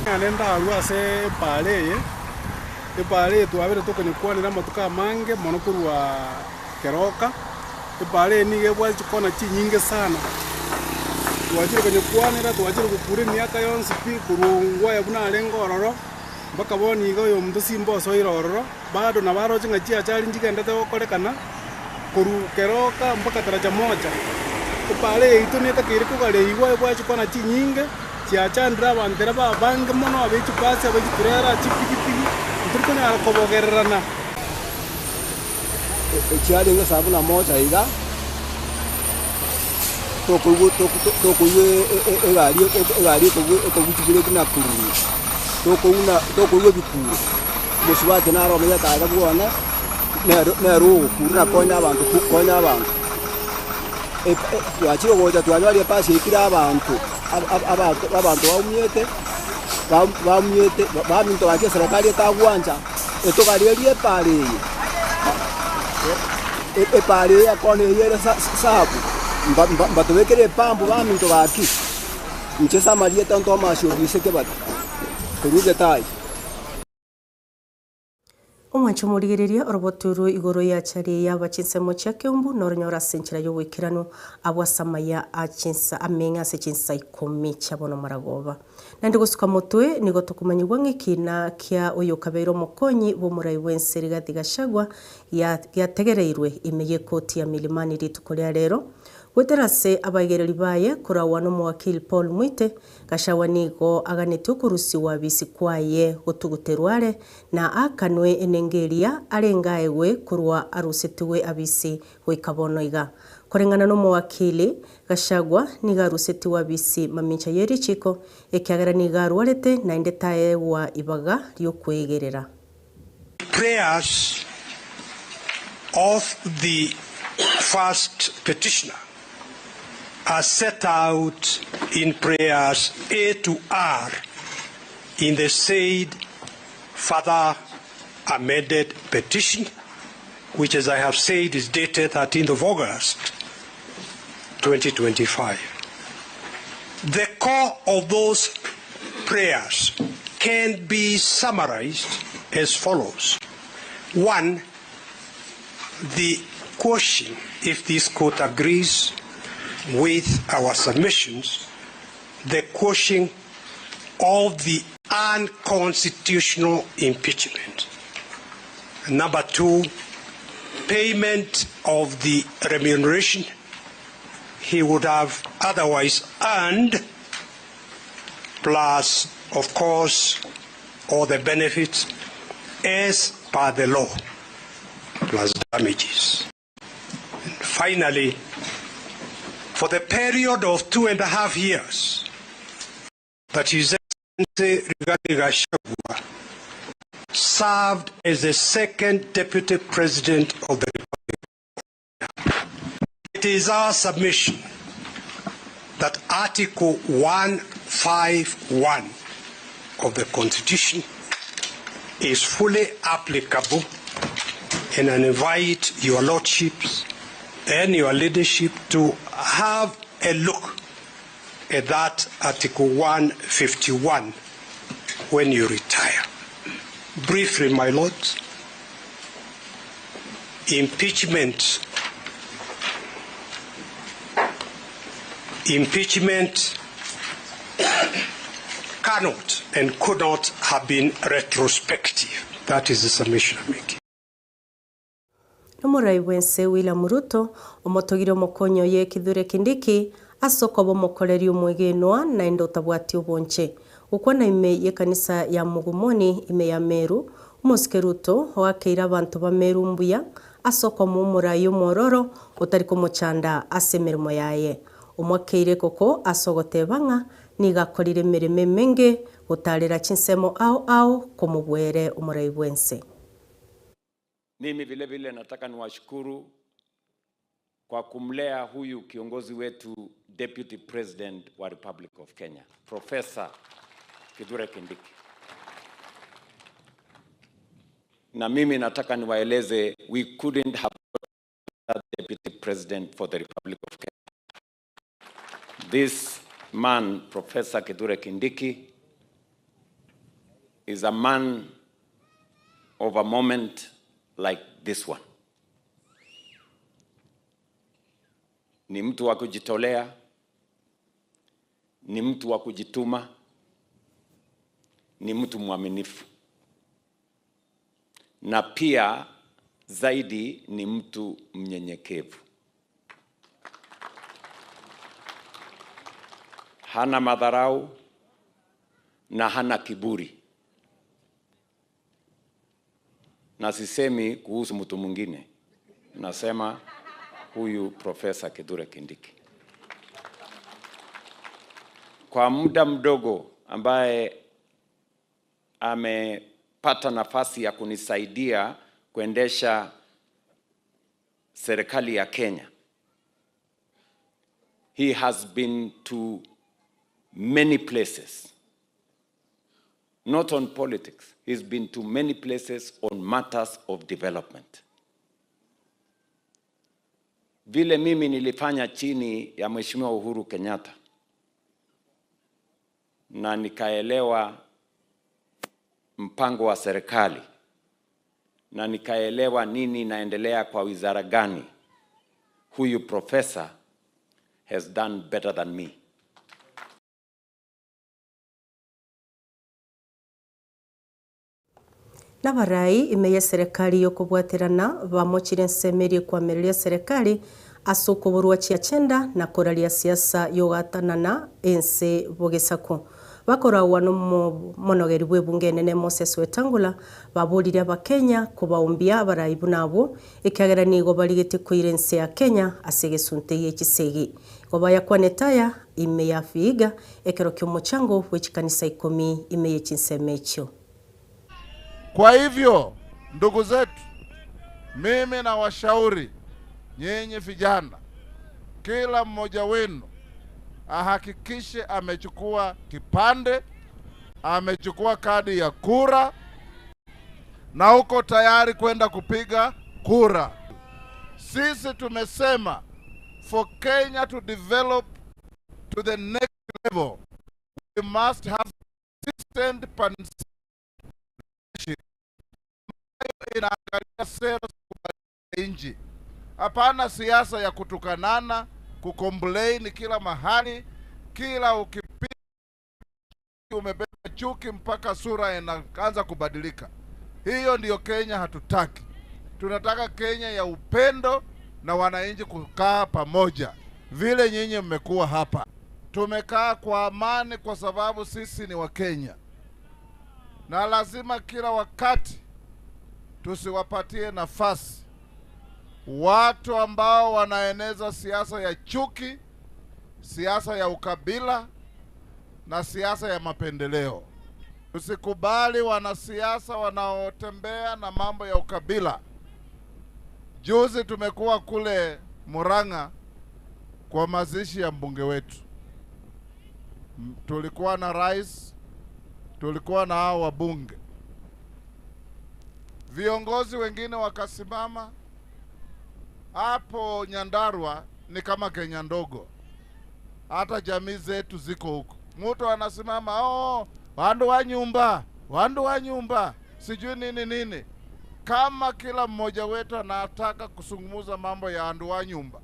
Naende ndarue ase epaara eye, epaara eye twabere tokonyekwanera amatuko amange mono korwa keroka, epaara eye nigo ebwate chikona chinyinge sana. Twachire konyekwanera, twachire gokura emiaka yonsi pi korwa ongwae buna arenge ororo, mpaka bono iga oyomonto simba osoire ororo, bado nabo aroche ng'a chiachari nchigendete gokorekana. Korwa keroka mpaka taracha mocha, epaara yaito netakeire kogareigwa ebwate chikona chinyinge, chiachandire abanto ere babange mono abe chibasi, abe chiturera, chipigipigi, ntori konyara kobogererana. Echiarenge saa buna moja iga, tokoigwa tokoigwa egari egari ekobua chibireki na kururu, tokouna tokoigwa ebikuro, omosubati naro omenyete aiga bwane. Nere nere ogokura na konya abanto konya abanto. Twachire gocha twanyorire epasi yaikire abanto abanto abanto baumiete baumiete baminto gaki eserekari etagwancha etogarerie epara eye epara eye ekona eye ere sabu mbatobekere epampu baminto gaki inche ase amarieta Thomas Obise Kebati korwa Getayi. Omwanche omorigereria oroboto rwe igoro y'achari y'aba chinsemo chia Keumbu noronyore ase enchera y'oboikeranu abwo ase amaya a chinsa ameng'e ase chinsa ikomi chia bono maragoba. Naende gosuka motwe nigo tokomanyigwa ng'a ekina kia oyokabeire omokonyi bw'omorai bw'ense Rigathi Gachagua giategereirwe ime y'ekoti ya Milimani rituko ria rero goetera ase abaigereri baye koragwa nomowakili Paul Mwite Gachagua nigo aganetie okorusigwa bisi kwaye gotuguterwa are, na aakanwe enengo eria arenge aegwe korwa arusetigwe abisi goika bono iga. Koreng'ana nomowakili, Gachagua nigo arusetigwe abisi mamincha ye richiko, ekiagera nigo arwarete naende taegwa ibaga ri'okweegerera. Prayers of the first petitioner as set out in prayers A to R in the said further amended petition which as I have said is dated 13th of August 2025. The core of those prayers can be summarized as follows. One, the question if this court agrees with our submissions, the quashing of the unconstitutional impeachment. Number two, payment of the remuneration he would have otherwise earned, plus, of course, all the benefits as per the law, plus damages. And finally, for the period of 2.5 years that His Excellency Rigathi Gachagua served as the second Deputy President of the Republic of Kenya, it is our submission that Article 151 of the Constitution is fully applicable, and I invite your lordships and your leadership to have a look at that Article 151 when you retire. Briefly, my lords, impeachment, impeachment cannot and could not have been retrospective. That is the submission I'm making. Nomorai bw'ense William Ruto omotogire omokonyi oye Kithure Kindiki ase okoba omokoreri omwegenwa naende otabwati obonche. Gokwana ime y'ekanisa ya Mugumoni ime ya Meru, omosike Ruto oakeire abanto ba Meru mbuya ase okomoa omorai omwororo otari komochanda ase emeremo yaye. Omoakeire koko ase ogoteba ng'a nigo akorire emeremo emenge gotaarera chinsemo ao ao komobuere omorai bw'ense. Mimi vile vile nataka niwashukuru kwa kumlea huyu kiongozi wetu Deputy President wa Republic of Kenya, Professor Kithure Kindiki. Na mimi nataka niwaeleze we couldn't have got a deputy president for the Republic of Kenya. This man, Professor Kithure Kindiki, is a man of a moment like this one. Ni mtu wa kujitolea, ni mtu wa kujituma, ni mtu mwaminifu, na pia zaidi ni mtu mnyenyekevu. Hana madharau na hana kiburi, na sisemi kuhusu mtu mwingine, nasema huyu Profesa Kithure Kindiki. Kwa muda mdogo ambaye amepata nafasi ya kunisaidia kuendesha serikali ya Kenya, he has been to many places, not on politics. He's been to many places on matters of development. Vile mimi nilifanya chini ya Mheshimiwa Uhuru Kenyatta na nikaelewa mpango wa serikali na nikaelewa nini inaendelea kwa wizara gani, huyu professor has done better than me. Nabarai ime y'eserekari y'okobwaterana bamochire ensemo eria ekoamereria eserekari ase okoborwa chiachenda na koraria siasa y'ogoatanana ense bogesaku. Bakoragwa nomonogeri bw'ebunge enene Moses Wetangula baboririe abakenya kobaombia abarai buna abwo ekiagera nigo barigetie koira ense ya Kenya ase egesunte gie chisegi. Igo bayakwanete aya ime ya Vihiga ekero ki'omochango bwe chikanisa ikomi ime ye chinsemo echio. Kwa hivyo ndugu zetu, mimi nawashauri nyinyi vijana, kila mmoja wenu ahakikishe amechukua kipande, amechukua kadi ya kura na uko tayari kwenda kupiga kura. Sisi tumesema for Kenya to develop to the next level we must have consistent partnership ambayo inaangalia sera za nchi. Hapana siasa ya kutukanana, kucomplain kila mahali, kila ukipiga umebeba chuki mpaka sura inaanza kubadilika. Hiyo ndiyo Kenya hatutaki. Tunataka Kenya ya upendo na wananchi kukaa pamoja, vile nyinyi mmekuwa hapa. Tumekaa kwa amani kwa sababu sisi ni Wakenya, na lazima kila wakati tusiwapatie nafasi watu ambao wanaeneza siasa ya chuki, siasa ya ukabila na siasa ya mapendeleo. Tusikubali wanasiasa wanaotembea na mambo ya ukabila. Juzi tumekuwa kule Murang'a kwa mazishi ya mbunge wetu. Tulikuwa na rais, tulikuwa na hao wabunge. Viongozi wengine wakasimama hapo Nyandarua, ni kama Kenya ndogo, hata jamii zetu ziko huko. Mtu anasimama oh, wandu wa nyumba, wandu wa nyumba, sijui nini nini. Kama kila mmoja wetu anataka kuzungumza mambo ya wandu wa nyumba,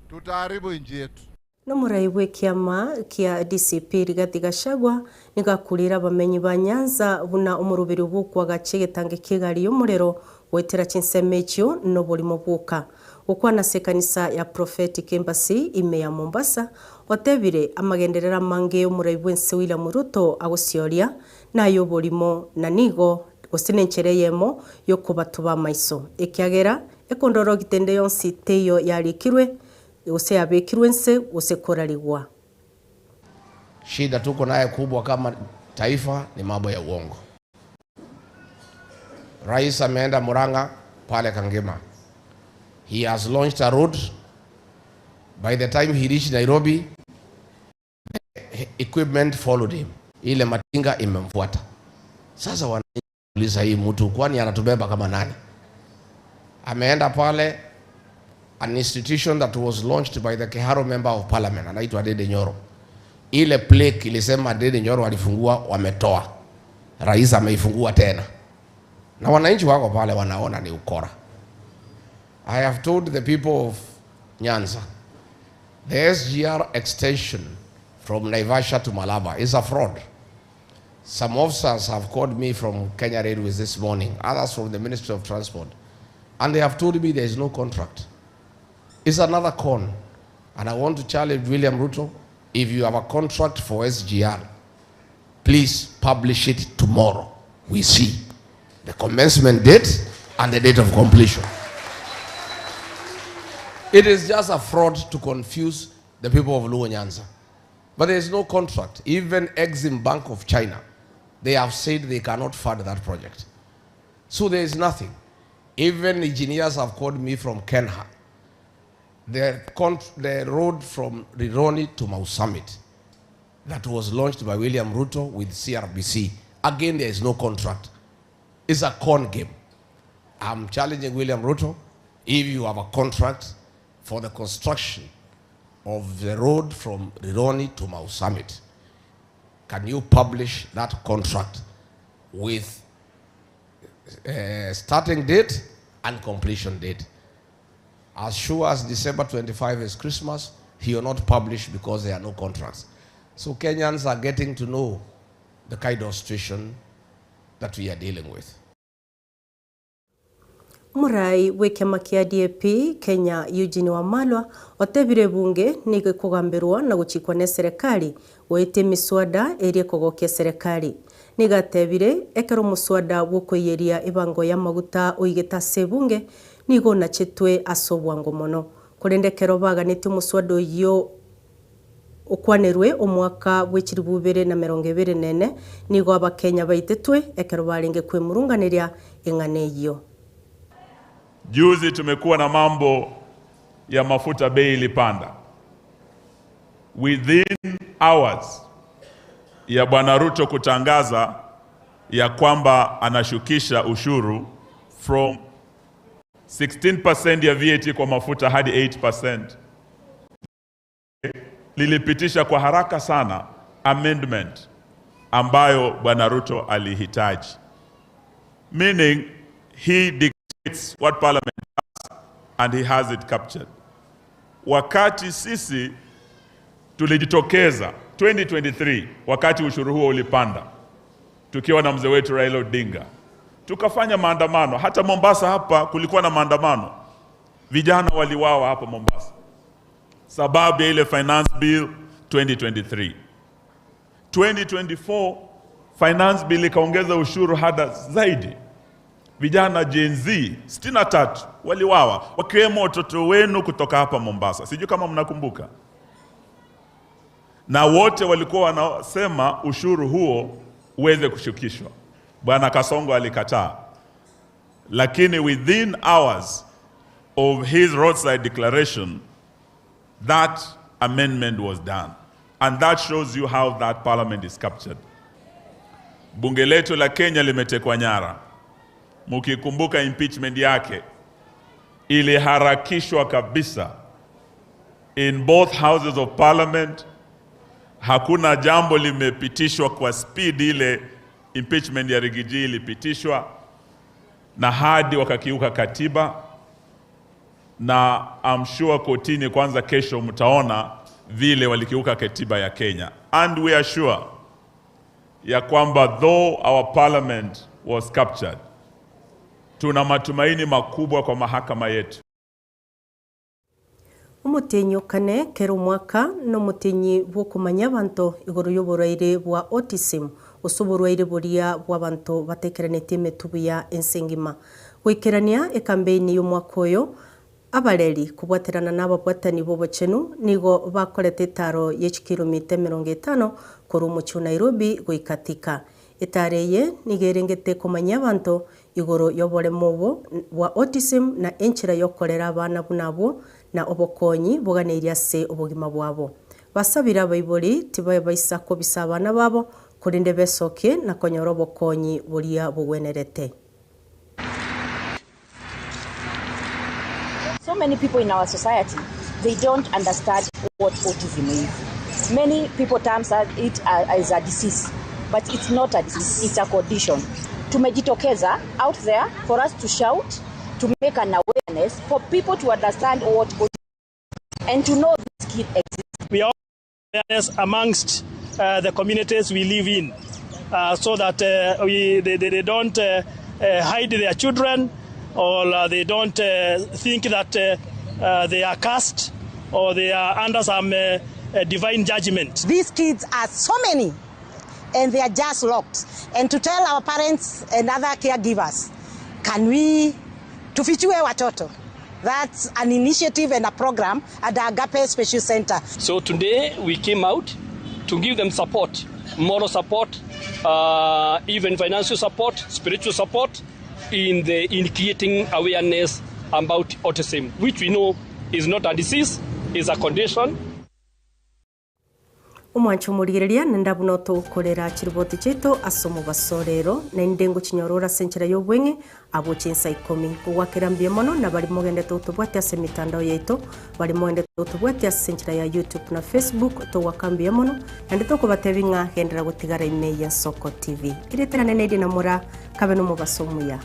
tutaharibu nchi yetu. Nomorai bw'ekiama kia DCP Rigathi Gachagua nigo akurire abamenyi ba Nyanza buna omoroberi bw'okoagacha egetange ki'egari y'omorero goetera chinsemo echio noborimo bwoka. Gokwana ase ekanisa ya Prophetic Embassy ime ya Mombasa, otebire amagenderero amange y'omorai bw'ense William Ruto agosioria nay'oborimo na nigo gose nenchera eyemo y'okobatuba amaiso ekiagera ekondorogita ende yonsi teiyo yarikirwe Gose yabekirwe inse, gose korarigwa. Shida tuko naye kubwa kama taifa ni mambo ya uongo. Rais ameenda Murang'a pale Kangema. He has launched a road. By the time he reached Nairobi, the equipment followed him. Ile matinga imemfuata. Sasa wanauliza Uliza hii mtu kwani anatubeba kama nani? Ameenda pale an institution that was launched by the Kiharu member of parliament anaitwa Dede Nyoro. Ile plaque ilisema Dede Nyoro alifungua, wametoa. Rais ameifungua tena, na wananchi wako pale wanaona ni ukora. I have told the people of Nyanza the SGR extension from Naivasha to Malaba is a fraud. Some officers have called me from Kenya Railways this morning, others from the Ministry of Transport, and they have told me there is no contract. It's another con. And I want to challenge William Ruto if you have a contract for SGR, please publish it tomorrow. We see the commencement date and the date of completion. It is just a fraud to confuse the people of Luo Nyanza. But there is no contract. Even Exim Bank of China, they have said they cannot fund that project. So there is nothing. Even engineers have called me from Kenha. The, the road from Rironi to Mau Summit that was launched by William Ruto with CRBC. Again, there is no contract. It's a con game. I'm challenging William Ruto. If you have a contract for the construction of the road from Rironi to Mau Summit, can you publish that contract with starting date and completion date? As sure as December 25 is Christmas, he will not publish because there are no contracts. So Kenyans are getting to know the kind of situation that we are dealing with. Omorai bw'ekiama kia DAP Kenya Eugene Wamalwa otebire ebunge nigo ekogamberwa na gochikwa n'eserekari goetia emiswada eria ekogokia eserekari. Nigo atebire ekero omoswada bw'okoiyeria ebango y'amaguta oigete ase ebunge nigo onachetwe ase obwango mono. Korende ekero baganetie omoswada oyio okwanerwe omwaka bwe chilifu ibere na emerongo ebere na ene, nigo Abakenya baitetwe ekero barenge kwemurunganeria eng'ana eyio. Juzi tumekuwa na mambo ya mafuta, bei ilipanda within hours ya Bwana Ruto kutangaza ya kwamba anashukisha ushuru from 16% ya VAT kwa mafuta hadi 8%. Lilipitisha kwa haraka sana amendment ambayo Bwana Ruto alihitaji, meaning he dictates what parliament does and he has it captured. Wakati sisi tulijitokeza 2023 wakati ushuru huo ulipanda, tukiwa na mzee wetu Raila Odinga, tukafanya maandamano. Hata Mombasa hapa kulikuwa na maandamano, vijana waliwawa hapa Mombasa sababu ya ile finance bill 2023. 2024 finance bill ikaongeza ushuru hata zaidi. Vijana Gen Z 63 waliwawa, wakiwemo watoto wenu kutoka hapa Mombasa, sijui kama mnakumbuka, na wote walikuwa wanasema ushuru huo uweze kushukishwa. Bwana Kasongo alikataa, lakini within hours of his roadside declaration that amendment was done and that shows you how that parliament is captured. Bunge letu la Kenya limetekwa nyara. Mkikumbuka impeachment yake iliharakishwa kabisa in both houses of parliament. Hakuna jambo limepitishwa kwa speed ile impeachment ya Rigiji ilipitishwa, na hadi wakakiuka katiba, na I'm sure kotini kwanza kesho mtaona vile walikiuka katiba ya Kenya, and we are sure ya kwamba though our parliament was captured, tuna matumaini makubwa kwa mahakama yetu. Omotienyi o kane kera omwaka nomotienyi bw'okomanya abanto igoro y'oborwaire bwa autism gose oborwaire boria bw'abanto batekeraneti emetwe buya ense engima. Goikerania ekambeini y'omwaka oyo, abareri kobwaterana na ababwatani b'obochenu nigo bakorete etaro ye chikiromita emerongo etano korwa omochie o Nairobi goika Thika. Etaro eye nigo erengete komanyia abanto igoro y'oboremo obo bwa autism na enchera y'okorera abana buna abwo na obokonyi boganeirie ase obogima bwabo. Basabire abaibori tibabaisa kobisa abana babo Korende besokie na konyora obokonyi boria bogwenerete. So many people in our society they don't understand what autism is. Many people terms it as a disease, but it's not a disease, it's a condition. Tumejitokeza out there for us to shout, to make an awareness for people to understand what autism and to know this kid exists. We are awareness amongst uh, the communities we live in uh, so that uh, we, they, they, they don't uh, uh, hide their children or uh, they don't uh, think that uh, uh, they are cursed or they are under some uh, uh, divine judgment. These kids are so many and they are just locked. And to tell our parents and other caregivers, can we tufichue watoto? That's an initiative and a program at the Agape Special Center. So today we came out to give them support, moral support, uh, even financial support, spiritual support in, the, in creating awareness about autism, which we know is not a disease, is a condition. Omwanche omorigereria, nenda buna otogokorera chiriboti chiaito ase omobaso o rero, naende ngochinyorora ase enchera y'obweng'e abwo chinsa ikomi. Ngogwakera mbuya mono na baria mogendete gotobwatia ase emitandao yaito, baria mogendete gotobwatia ase enchera ya YouTube na Facebook, togoaka mbuya mono, naende tokobatebia ng'a genderera gotigara ime y'Ensoko TV. Erieta riane neria Namora, kabe nomobaso omuya.